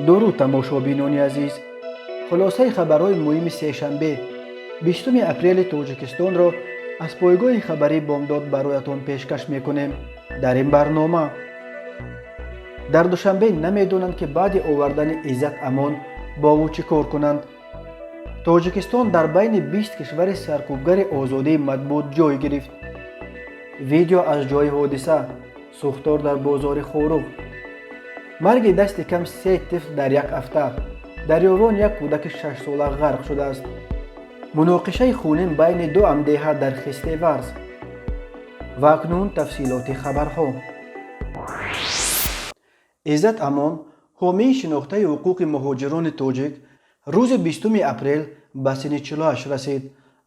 Дуруд, тамошобинони азиз! Хулосаи хабарҳои муҳими сешанбе, 20 апрели Тоҷикистонро аз пойгоҳи хабарии «Бомдод» бароятон пешкаш мекунем. Дар ин барнома: дар Душанбе намедонанд, ки баъди овардани Иззат Амон бо ӯ чӣ кор кунанд. Тоҷикистон дар байни 20 кишвари саркӯбгари озодии матбуот ҷой гирифт. Видео аз ҷои ҳодиса: сӯхтор дар бозори Хоруғ. Марги дасти кам се тифл дар як ҳафта. Дар Ёвон як кӯдаки 6-сола ғарқ шудааст. Муноқишаи хунин байни ду ҳамдеҳа дар Хистеварз. Ва акнун тафсилоти хабарҳо. Иззат Амон, ҳомии шинохтаи ҳуқуқи муҳоҷирони тоҷик, рӯзи 20 апрел ба синни 48 расид.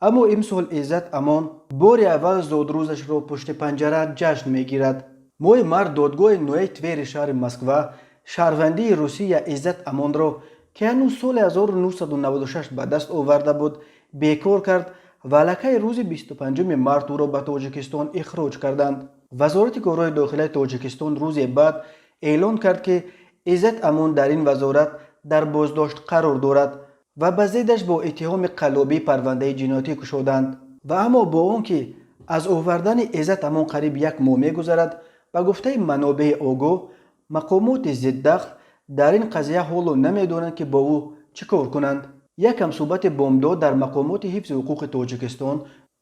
Аммо имсол Иззат Амон бори аввал зодрӯзашро пушти панҷара ҷашн мегирад. Моҳи март додгоҳи ноҳияи Твери шаҳри Москва шаҳрвандии Русия Иззат Амонро, ки ҳанӯз соли 1996 ба даст оварда буд, бекор кард ва аллакай рӯзи 25 март ӯро ба Тоҷикистон ихроҷ карданд. Вазорати корҳои дохилаи Тоҷикистон рӯзе баъд эълон кард, ки Иззат Амон дар ин вазорат дар боздошт қарор дорад ва ба зиддаш бо иттиҳоми қаллобӣ парвандаи ҷиноятӣ кушоданд. Ва аммо бо он ки аз овардани Иззат Амон қариб як моҳ мегузарад, ба гуфтаи манобеи огоҳ, мақомоти зиддахл дар ин қазия ҳоло намедонанд, ки бо ӯ чӣ кор кунанд. Як ҳамсӯҳбати «Бомдод» дар мақомоти ҳифзи ҳуқуқи Тоҷикистон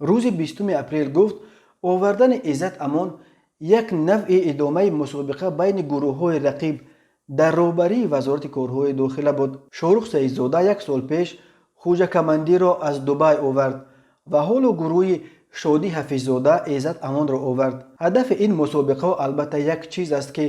рӯзи 20 апрел гуфт, овардани Иззат Амон як навъи идомаи мусобиқа байни гурӯҳҳои рақиб дар роҳбарии Вазорати корҳои дохила буд. Шоҳрух Саидзода як сол пеш Хуҷа Камандиро аз Дубай овард ва ҳоло гурӯҳи Шодӣ Ҳафиззода Иззат Амонро овард. Ҳадафи ин мусобиқаҳо албатта як чиз аст, ки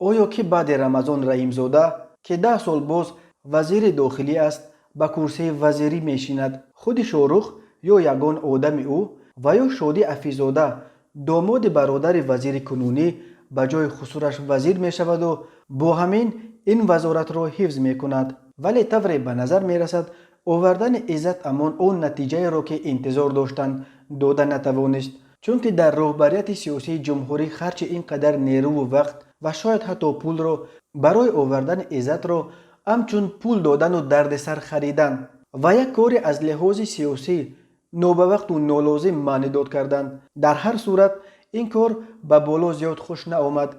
оё ки баъди Рамазон Раҳимзода, ки 10 сол боз вазири дохилӣ аст, ба курсии вазирӣ мешинад: худи Шоҳрух ё ягон одами ӯ ва ё Шодӣ Ҳафиззода, домоди бародари вазири кунунӣ, ба ҷои хусураш вазир мешаваду бо ҳамин ин вазоратро ҳифз мекунад. Вале тавре ба назар мерасад, овардани Иззат Амон он натиҷаеро, ки интизор доштанд, дода натавонист, чунки дар роҳбарияти сиёсии ҷумҳурӣ харҷи ин қадар нерӯву вақт ва шояд ҳатто пулро барои овардани Иззатро ҳамчун пул додану дардисар харидан ва як кори аз лиҳози сиёсӣ нобавақту нолозим маънидод карданд. Дар ҳар сурат, ин кор ба боло зиёд хуш наомад.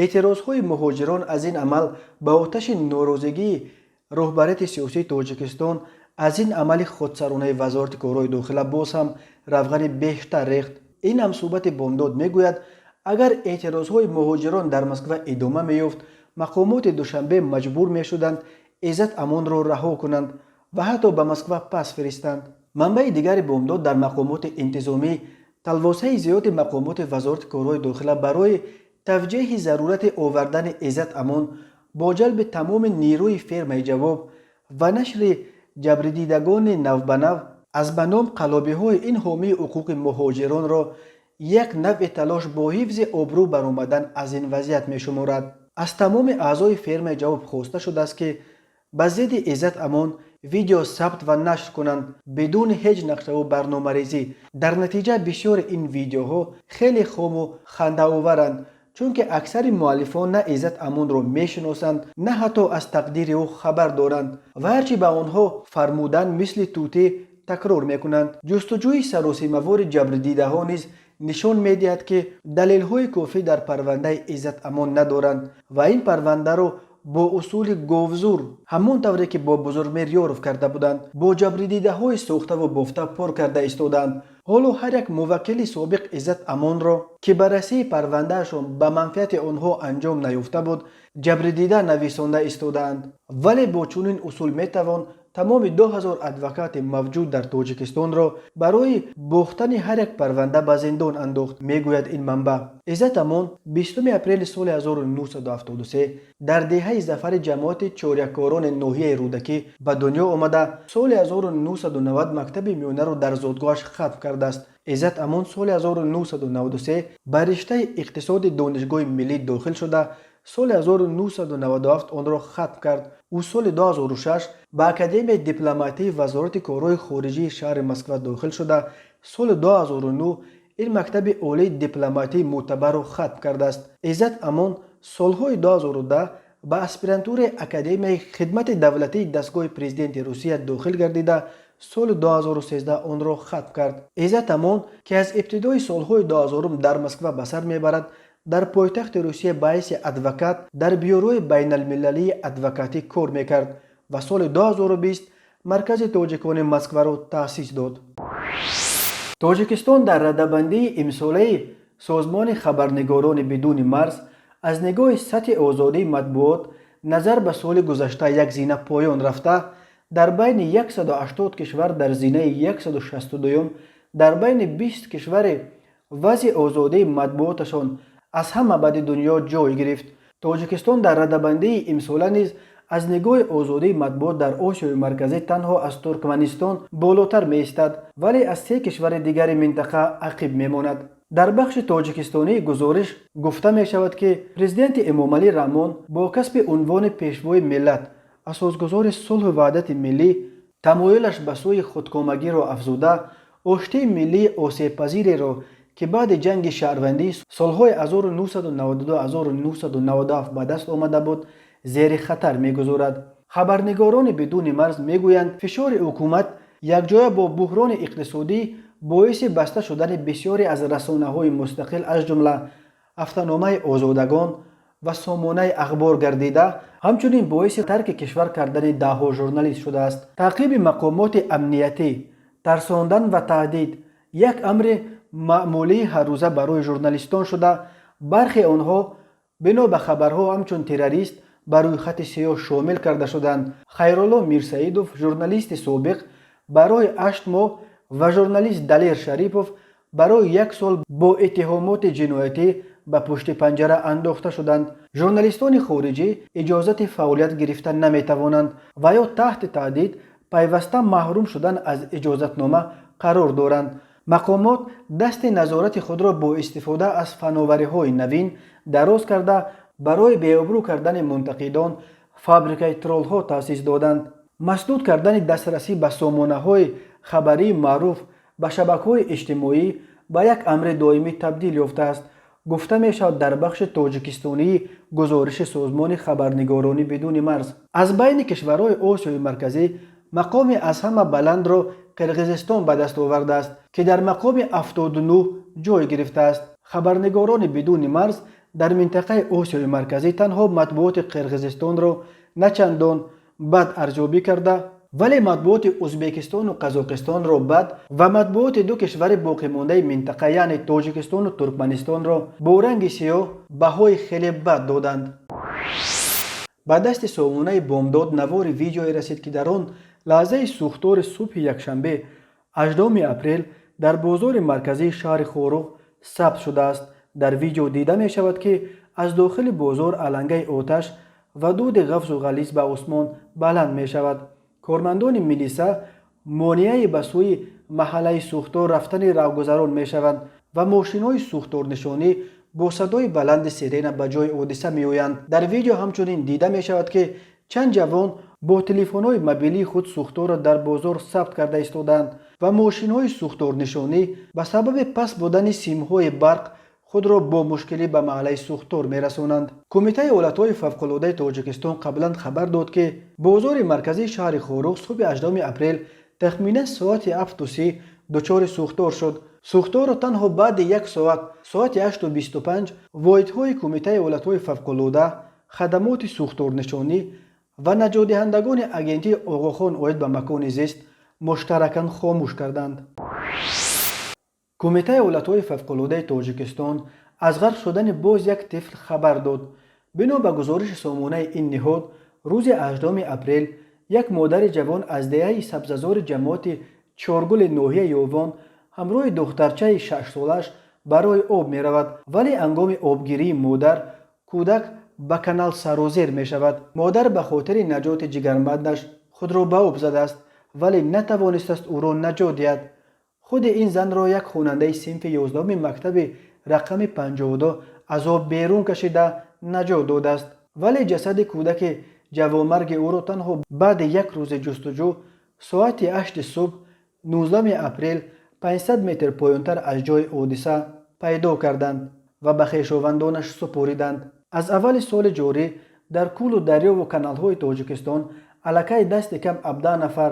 Эътирозҳои муҳоҷирон аз ин амал ба оташи норозигии роҳбарияти сиёсии Тоҷикистон аз ин амали худсаронаи Вазорати корҳои дохила боз ҳам равғани бештар рехт. Ин ҳамсӯҳбати «Бомдод» мегӯяд, агар эътирозҳои муҳоҷирон дар Москва идома меёфт, мақомоти Душанбе маҷбур мешуданд Иззат Амонро раҳо кунанд ва ҳатто ба Москва пас фиристанд. Манбаи дигари «Бомдод» дар мақомоти интизомӣ талвосаи зиёди мақомоти Вазорати корҳои дохила барои тавҷеҳи зарурати овардани Иззат Амон бо ҷалби тамоми нерӯи фермаи «Ҷавоб» ва нашри ҷабридидагони навбанав аз ба ном қаллобиҳои ин ҳомии ҳуқуқи муҳоҷиронро як навъи талош бо ҳифзи обрӯ баромадан аз ин вазъият мешуморад. Аз тамоми аъзои фермаи «Ҷавоб» хоста шудааст, ки ба зидди Иззат Амон видео сабт ва нашр кунанд, бидуни ҳеҷ нақшаву барномарезӣ. Дар натиҷа бисёри ин видеоҳо хеле хому хандаоваранд, чунки аксари муаллифон на Иззат Амонро мешиносанд, на ҳатто аз тақдири ӯ хабар доранд ва ҳарчи ба онҳо фармуданд, мисли тӯтӣ такрор мекунанд. Ҷустуҷӯи саросимавори ҷабрдидаҳо низ нишон медиҳад, ки далелҳои кофӣ дар парвандаи Иззат Амон надоранд ва ин парвандаро бо усули говзур, ҳамон тавре ки бо Бузургмер Ёров карда буданд, бо ҷабрдидаҳои сохтаву бофта пур карда истодаанд. Ҳоло ҳар як муваккили собиқ Иззат Амонро, ки баррасии парвандаашон ба манфиати онҳо анҷом наёфта буд, ҷабрдида нависонда истодаанд. Вале бо чунин усул метавон тамоми 2000 адвокати мавҷуд дар Тоҷикистонро барои бохтани ҳар як парванда ба зиндон андохт, мегӯяд ин манбаъ. Иззат Амон 20 апрели соли 1973 дар деҳаи Зафари ҷамоати Чоряккорони ноҳияи Рӯдакӣ ба дунё омада, соли 1990 мактаби миёнаро дар зодгоҳаш хатм кардааст. Иззат Амон соли 1993 ба риштаи иқтисоди Донишгоҳи миллӣ дохил шуда, соли 1997 онро хатм кард. Ӯ соли 2006 ба Академияи дипломатии Вазорати корҳои хориҷии шаҳри Москва дохил шуда, соли 2009 ин мактаби олии дипломатии мӯътабарро хатм кардааст. Иззат Амон солҳои 2010 Ба аспирантураи Академияи хидмати давлатии дастгоҳи президенти Русия дохил гардида, соли 2013 онро хатм кард. Иззат Амон, ки аз ибтидои солҳои 2000 дар Москва ба сар мебарад, дар пойтахти Русия ба ҳайси адвокат дар бюрои байналмилалии адвокатӣ кор мекард ва соли 2020 Маркази тоҷикони Москваро таъсис дод. Тоҷикистон дар радабандии имсолаи Созмони хабарнигорони бидуни марз аз нигоҳи сатҳи озодии матбуот назар ба соли гузашта як зина поён рафта, дар байни 180 кишвар дар зинаи 162, дар байни 20 кишвари вазъи озодии матбуоташон аз ҳама бади дунё ҷой гирифт. Тоҷикистон дар радабандии имсола низ аз нигоҳи озодии матбуот дар Осиёи Марказӣ танҳо аз Туркманистон болотар меистад, вале аз се кишвари дигари минтақа ақиб мемонад. Дар бахши тоҷикистонии гузориш гуфта мешавад, ки президенти Эмомалӣ Раҳмон бо касби унвони Пешвои миллат, асосгузори сулҳу ваҳдати миллӣ, тамоюлаш ба сӯи худкомагиро афзуда, оштии миллии осебпазиреро, ки баъди ҷанги шаҳрвандӣ солҳои 1992-1997 ба даст омада буд, зери хатар мегузорад. Хабарнигорони бидуни марз мегӯянд, фишори ҳукумат якҷоя бо буҳрони иқтисодӣ боиси баста шудани бисёре аз расонаҳои мустақил, аз ҷумла ҳафтаномаи Озодагон ва сомонаи Ахбор гардида, ҳамчунин боиси тарки кишвар кардани даҳҳо журналист шудааст. Таъқиби мақомоти амниятӣ, тарсондан ва таҳдид як амри маъмулии ҳаррӯза барои журналистон шуда, бархе онҳо бино ба хабарҳо ҳамчун террорист ба рӯйхати сиёҳ шомил карда шуданд. Хайрулло Мирсаидов, журналисти собиқ, барои 8 моҳ ва журналист Далер Шарипов барои як сол бо иттиҳомоти ҷиноятӣ ба пушти панҷара андохта шуданд. Журналистони хориҷӣ иҷозати фаъолият гирифта наметавонанд ва ё таҳти таҳдид пайваста маҳрум шудан аз иҷозатнома қарор доранд. Мақомот дасти назорати худро бо истифода аз фановариҳои навин дароз карда, барои беобрӯ кардани мунтақидон фабрикаи троллҳо таъсис доданд. Масдуд кардани дастрасӣ ба сомонаҳои хабарии маъруф, ба шабакаҳои иҷтимоӣ ба як амри доимӣ табдил ёфтааст, гуфта мешавад дар бахши тоҷикистонии гузориши Созмони хабарнигорони бидуни марз. Аз байни кишварҳои Осиёи Марказӣ мақоми аз ҳама баландро Қирғизистон ба даст овардааст, ки дар мақоми 79 ҷой гирифтааст. Хабарнигорони бидуни марз дар минтақаи Осиёи Марказӣ танҳо матбуоти Қирғизистонро на чандон бад арзёбӣ карда, вале матбуоти Ӯзбекистону Қазоқистонро бад ва матбуоти ду кишвари боқимондаи минтақа, яъне Тоҷикистону Туркманистонро бо ранги сиёҳ баҳои хеле бад доданд. Ба дасти сомонаи Бомдод навори видеое расид, ки дар он лаҳзаи сӯхтори субҳи якшанбе, 8 апрел, дар бозори марказии шаҳри Хоруғ сабт шудааст. Дар видео дида мешавад, ки аз дохили бозор алангаи оташ ва дуди ғафзу ғализ ба осмон баланд мешавад. Кормандони милиса монеаи ба сӯи маҳаллаи сӯхтор рафтани роҳгузарон мешаванд ва мошинҳои сӯхторнишонӣ бо садои баланди сирена ба ҷои ҳодиса меоянд. Дар видео ҳамчунин дида мешавад, ки чанд ҷавон бо телефонҳои мобилии худ сӯхторро дар бозор сабт карда истодаанд ва мошинҳои сӯхторнишонӣ ба сабаби паст будани симҳои барқ худро бо мушкилӣ ба маҳаллаи сӯхтор мерасонанд. Кумитаи ҳолатҳои фавқулодаи Тоҷикистон қаблан хабар дод, ки бозори марказии шаҳри Хоруғ субҳи 8 апрел тахминан соати 7:30 дучори сӯхтор шуд. Сӯхторро танҳо баъди як соат, соати 8:25, воҳидҳои Кумитаи ҳолатҳои фавқулода, хадамоти сӯхторнишонӣ ва наҷотдиҳандагони Агентии Оғохон оид ба макони зист муштаракан хомӯш карданд. Кумитаи ҳолатҳои фавқулодаи Тоҷикистон аз ғарқ шудани боз як тифл хабар дод. Бино ба гузориши сомонаи ин ниҳод, рӯзи 8 апрел як модари ҷавон аз деҳаи Сабзазори ҷамоати Чоргули ноҳияи Ёвон ҳамроҳи духтарчаи шашсолааш барои об меравад, вале ҳангоми обгирии модар кӯдак ба канал сарозер мешавад. Модар ба хотири наҷоти ҷигарбандаш худро ба об задааст, вале натавонистааст ӯро наҷот диҳад. Худи ин занро як хонандаи синфи 11-уми мактаби рақами 52 аз об берун кашида наҷот додааст, вале ҷасади кӯдаки ҷавонмарги ӯро танҳо баъди як рӯзи ҷустуҷӯ соати 8 субҳ 19 апрел 500 метр поёнтар аз ҷои ҳодиса пайдо карданд ва ба хешовандонаш супориданд. Аз аввали соли ҷорӣ Дар кӯлу дарёву каналҳои Тоҷикистон аллакай дасти кам 17 нафар,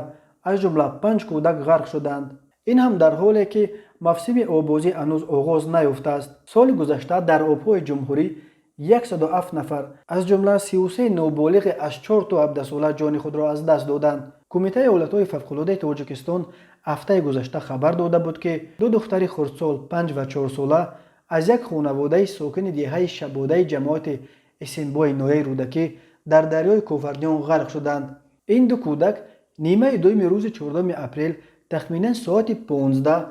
аз ҷумла панҷ кӯдак, ғарқ шуданд. Ин ҳам дар ҳоле, ки мавсими оббозӣ ҳанӯз оғоз наёфтааст. Соли гузашта дар обҳои ҷумҳурӣ 107 нафар, аз ҷумла 33 ноболиғи аз 4 то 17 сола, ҷони худро аз даст доданд. Кумитаи ҳолатҳои фавқулодаи Тоҷикистон ҳафтаи гузашта хабар дода буд, ки ду духтари хурдсол, 5 ва 4 сола, аз як хонаводаи сокини деҳаи Шабодаи ҷамоати Исенбои ноҳияи Рӯдакӣ дар дарёи Кофарниҳон ғарқ шуданд. Ин ду кӯдак нимаи дуюми рӯзи 4 апрел тахминан соати 15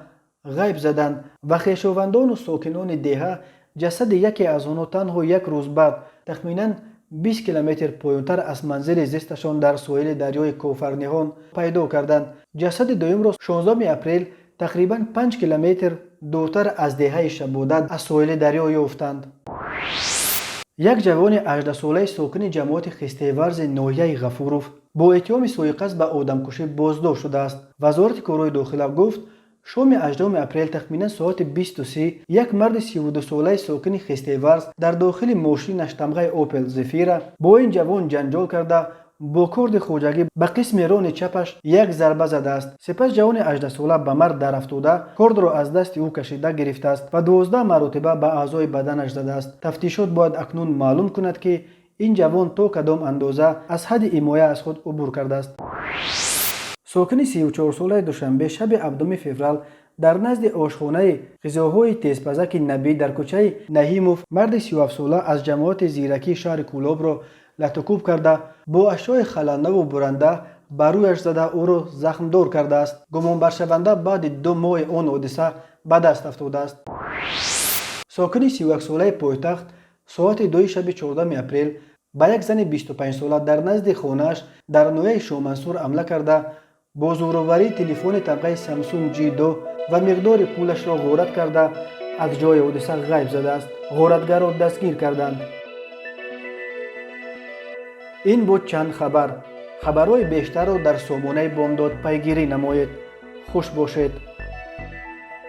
ғайб заданд ва хешовандону сокинони деҳа ҷасади яке аз онҳо танҳо як рӯз баъд, тахминан 20 километр поёнтар аз манзили зисташон, дар соҳили дарёи Кофарниҳон пайдо карданд. Ҷасади дуюмро 16 апрел тақрибан 5 километр дуртар аз деҳаи Шабода аз соҳили дарё ёфтанд. Як ҷавони 18-солаи сокини ҷамоати Хистеварзи ноҳияи Ғафуров бо иттиҳоми суиқасд ба одамкушӣ боздошт шудааст. Вазорати корҳои дохила гуфт, шоми 18 апрел тахминан соати 20:30 як марди 32-солаи сокини Хистеварз дар дохили мошинаш тамғаи Опел Зефира бо ин ҷавон ҷанҷол карда, бо корди хоҷагӣ ба қисми рони чапаш як зарба задааст. Сипас ҷавони 18-сола ба мард дарафтода, кордро аз дасти ӯ кашида гирифтааст ва 12 маротиба ба аъзои баданаш задааст. Тафтишот бояд акнун маълум кунад, ки ин ҷавон то кадом андоза аз ҳадди ҳимоя аз худ убур кардааст. Сокини 34-солаи Душанбе шаби 7 феврал дар назди ошхонаи ғизоҳои тезпазаки Набӣ дар кӯчаи Наҳимов марди 37-сола аз ҷамоати Зиракии шаҳри Кӯлобро латукӯб карда, бо ашёи халандаву буранда ба рӯяш зада, ӯро захмдор кардааст. Гумонбаршаванда баъди 2 моҳи он ҳодиса ба даст афтодааст. Сокини 31-солаи пойтахт соати 2-и шаби 14 апрел ба як зани 25-сола дар назди хонааш дар ноҳияи Шоҳмансур ҳамла карда, бо зӯроварӣ телефони тамғаи Самсунг Ҷ2 ва миқдори пулашро ғорат карда, аз ҷои ҳодиса ғайб задааст. Ғоратгарро дастгир карданд. Ин буд чанд хабар. Хабарҳои бештарро дар сомонаи Бомдод пайгирӣ намоед. Хуш бошед.